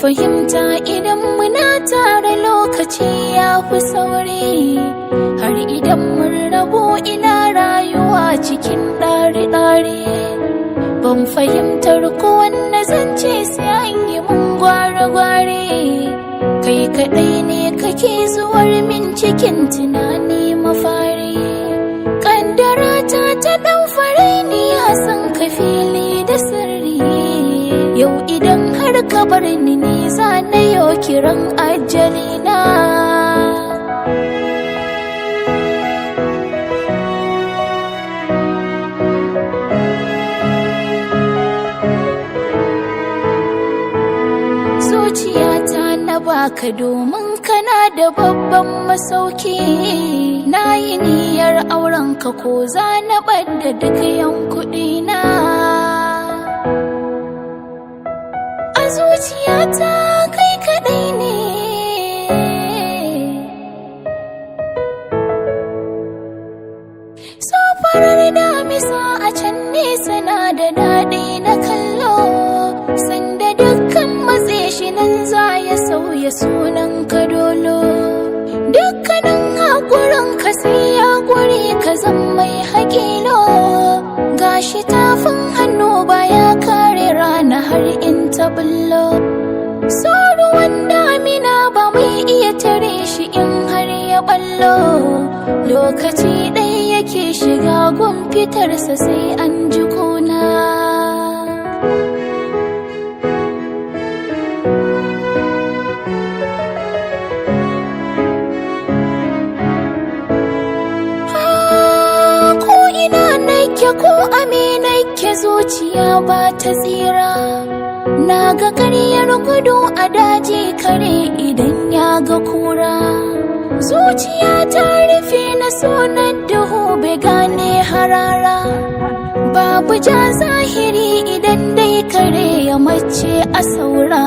Fahimta idan muna tare lokaci ya fi sauri, har idan mun rabu ina rayuwa cikin ɗari-ɗari. Ban fahimtar kowanne zance sai an yi mun gware-gware. Kai kaɗai ne kake zuwar min cikin tunani mafari. Ƙaddara ta ta ɗan fare ni ya san ka fili da sirri. Yau idan har ka bar ni ne za na yo kiran ajalina. Zuciyata na baka domin kana da babban masauki. Na yi niyyar auren ka ko za na ɓadda duk yan kuɗina. A zuciyata kai kaɗai ne. So farar damisa a can nesa na da daɗi na kallo. Sanda dukkan matse shi nan za ya sauya sunan ka dolo. Dukkanin haƙurin ka sai ya ƙure ka zan mai haƙilo. Gashi tafin hannu baya kare rana har in ta bullo. So ruwan damina ba mai iya tare shi in har ya ballo. Lokaci ɗaya yake shiga gun fitarsa sai an ji kuna. Ko ina nake ko ame nake zuciya ba ta tsira. Na ga karyar gudu a daji kare idan ya ga kura. Zuciya ta rufe na sunan duhu bai gane harara. Babu ja zahiri idan dai kare ya mace a saura.